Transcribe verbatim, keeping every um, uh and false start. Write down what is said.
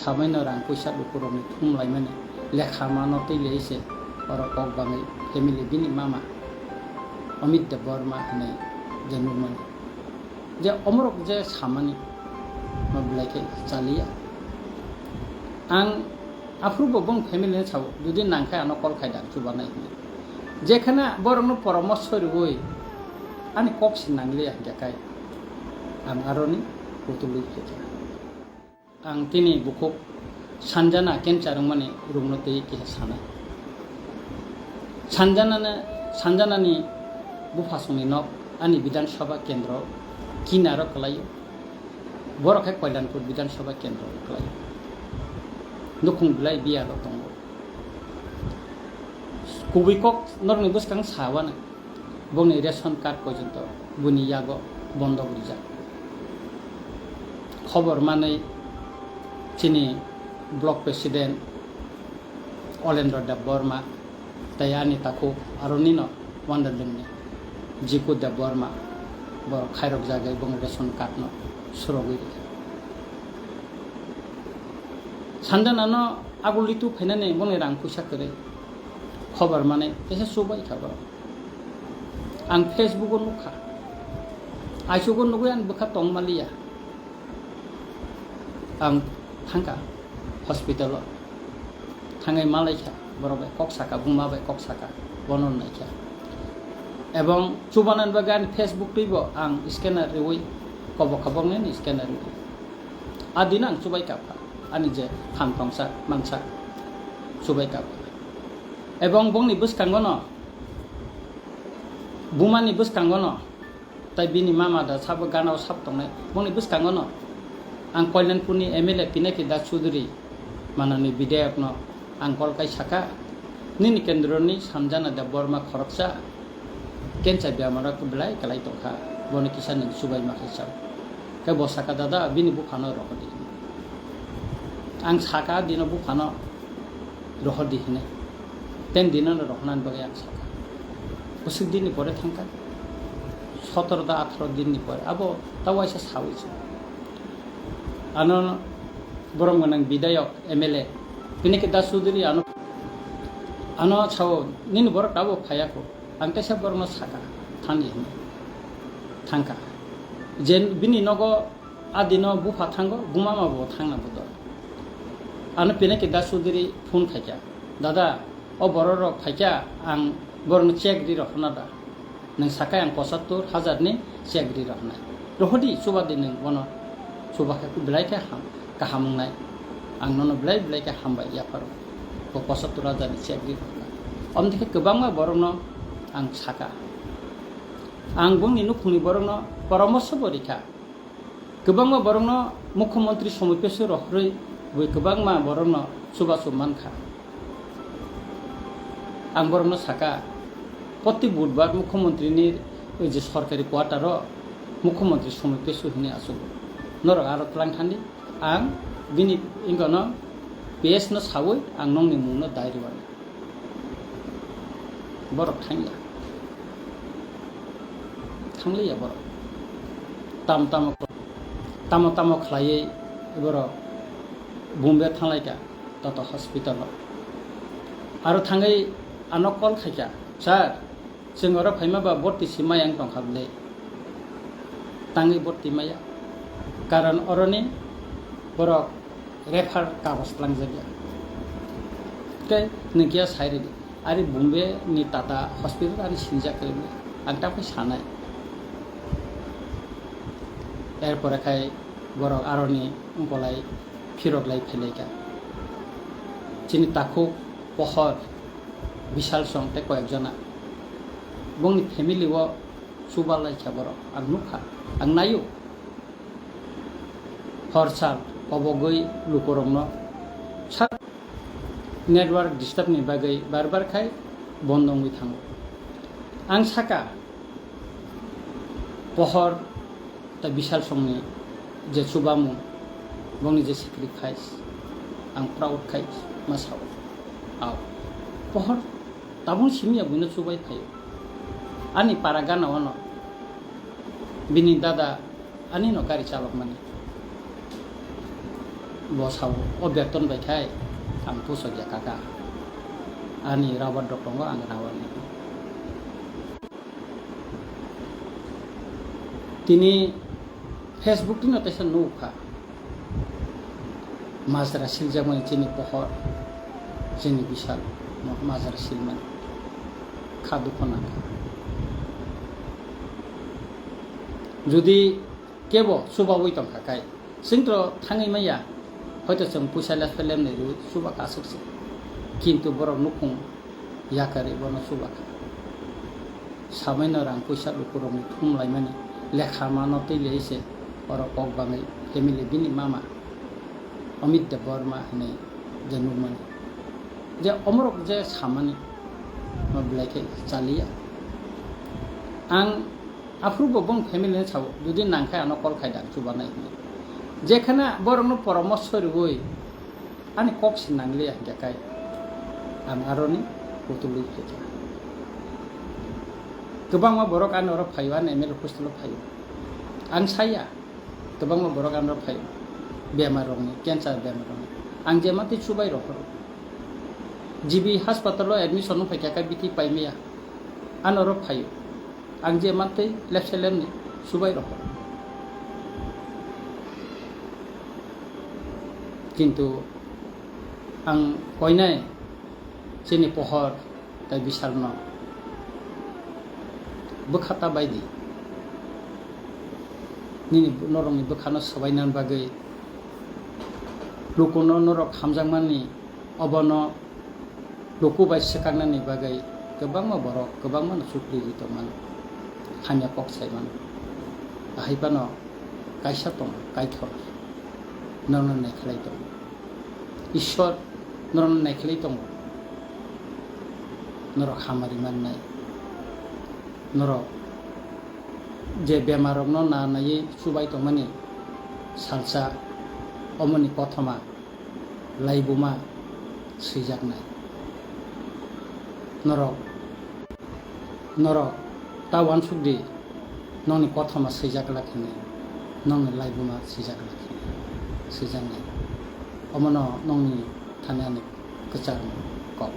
Samaino rang puisa lukurokni thum laimani lekha mano twi lei se oro kok bangwi family bini mama Amit Debbarma hinwi je nukmani. Je omorok je samani ma belai khe chaliya. Ang aphuru bo bong family ni sao, jodi nang khe ano call khai da chubanai hinwi. Jekhana borokno poramorsho riwi ani kok se nangliya hinkhe kai ang aroni kutulwi phaikha. Ang tini bukhuk Sanjana cancer wngmani rungno twi kisa sanai. Sanjanana, Sanjanani buphasongni nok ani Bidhan Sabha kendro kinaro kwlaio. Borok khe Koilanpur Bidhan Sabha kendro kwlaio. Nukhung belai biyalo tongo. Kubui kok norokni bwskang sawano. Bongni ration card porjonto buni yago bondok rijak. Khobor manwi chini block president Olendra Debbarma tei ani takhuk aro nino Wanderlingni Jiku Debbarma borok khairok jagwi bongni ration card no surogwi rikha. Sanjanano agullitu phainani bongni rang puisa kwrwi khobor manwi teisa chubaikha borok. Ang Facebook o nukha. Aisugo nugwi ani bwkha tongmaliya. Ang thangkha hospital o. Thangwi malaikha borok bai kok saka, buma bai kok saka. Bono naikha. Ebong chubanani bagwi ani Facebook twibo ang scanner riwi kobo kha bongni ani scanner riwi. A dino ang chubai kapkha. Ani je kham tongsa mansa chubai kapkha. Ebong bongni bwskango no Bumani bwskango no, tai bini mama da sabo gana o sab tongnai, bongni bwskango no ang Koilanpurni M L A Pinaki Das Chudhury manani bidhayok no ang kol kai saka, "Nini kendroni Sanjana Debbarma khoroksa cancer bemar o belai kwlai tongkha, bono kisa nwng chubai ma khe chao." Khe bo saka, "Dada, bini buphano rohordi." Ang saka dino buphano rohordi hinwi. Ten dino no rohornani bagwi ang sakha. Bwswk dinni pore thangkha. Sotoro da atharo dinni pore. Abo ta waisa sawi se. Ano borom gwnang bidhayok M L A. Pinaki Das Chudhury ano, ano sao nini borok abo phayakho. Ang kaisa borokno sakha, thani hinwi. Thangkha. Je bini nogo a dino bupha thango, bumama bo thangna bodo. Ano Pinaki Das Chudhury phone khaikha, "Dada, o borok rok phaikha, ang borokno check ri rohorna da? Nwng sakai ang pochattor hajar ni check ri rohornai. Rohordi, chubadi nwng bono, chubakhe belai khe ham, kaham wngnai. Ang nono belai belai khe hambai yapharo. Bo pochattor hajar ni check ri rohornai." Omdikhe kwbangma borokno ang sakha. Ang bongni nukhungni borokno poramorsho bo rikha. Kwbangma borokno Mukhyamantri somopeso rohorwi bui kwbangma borokno chubachu mankha. Ang borokno sakha, proti budbar Mukhyamantrini je sorkari quarter o Mukhyamantri somopeso hinwi achugo. Norok aro twlang thandi, ang bini wngkano P S no sawi ang nongni mungno dai rwani. Borok thangya. Thangliya borok. Tamo tamo, tamo tamo khlaiwi borok Bombay thanglaikha, Tata Hospital o. Aro thangwi ano call khaikha, "Sir, chwng oro phaima ba borti si maya wng tongkha bwle?" Tangwi borti maya. Karon oroni borok refer kagoj twlangjakya. Tei nwng kiya sai rwdi. Ari Bombay ni Tata Hospital ani sinijak kwrwi ang ta phai sanai. Erpore khai borok aroni wngkolai phirok lai phailaikha. Chini takhuk pohor Bishal song tei koyek jona. Bongni family o chuba laikha borok. Ang nukha, ang naio. Hor sal kobogwi lukurokno sa-, network disturb ni bagwi bar bar khai bondo wngwi thango. Ang saka, pohor tei Bishal songni je chubamung, bongni je sacrifice, ang proud khai ma sao. Ao, pohor tabung simi ya buino chubai phaio. Ani para gana ono bini dada ani no gari chalokmani. Bo sao, o beton bai khai ang pusok ya kaka. Ani rubber dok tongo, ang rubber ni. Tini Facebook tino teisa nuk kha. Majra siljakmani chini pohor, chini bisal, ma-, majra silmani. Kha dukho nangkha. Jodi kebo chubaui tongkha kai, chwngtro thangwi maya, hoito chwng puisa lepsa lemnai rwi chubakha aswk se. Kintu borok nukhung yakarwi bono chubakha. Samaino rang puisa lukurokni thum laimani lekha mano twi lei se oro kok bangwi family bini mama Amit Debbarma hinwi je nukmani. Je omorok je samani ma belai khe chaliya. Ang aphuru bo bong family ni sao, jodi nangkhe ano call khai da chubanai hinwi. Jekhana borokno poramorsho rwui ani kok se nangliya hinkhe kai ang aroni kutulwi phaikha. Kwbangma borok ani oro phaio, ani M L A hostel o phaio. Ang saya, kwbangma borok ano phaio, bemar rokni, cancer bemar rokni. Ang je matwi chubai rohoro. G B hospital o admission wng phaikha, kai biti paimaya. Ano oro phaio. Ang je matwi lepse lemni chubai rohoro. Kintu ang koinai chini pohor tai bisalno bwkha ta bai di. Nini norokni bwkhano swbainani bagwi lukuno norok hamjakmani, obono luku bai swkaknani bagwi kwbangma borok kwbangmano chukri rwi tongmano, hamya kok saimano. Ahai phano kaisa tongo, Kaitor norokno naikhlai tongo. Ishwar norokno naikhlai tongo. Norok hamari mannai. Norok je bemarrokno na naiwi chubai tongmani salsa omoni kothoma laibuma swijaknai. Norok, norok ta uansuk di, nokni kothoma swijak glak hinwi, nokni laibuma swijak glak hinwi swijaknai. Omono nokni thani ani kwchar kok.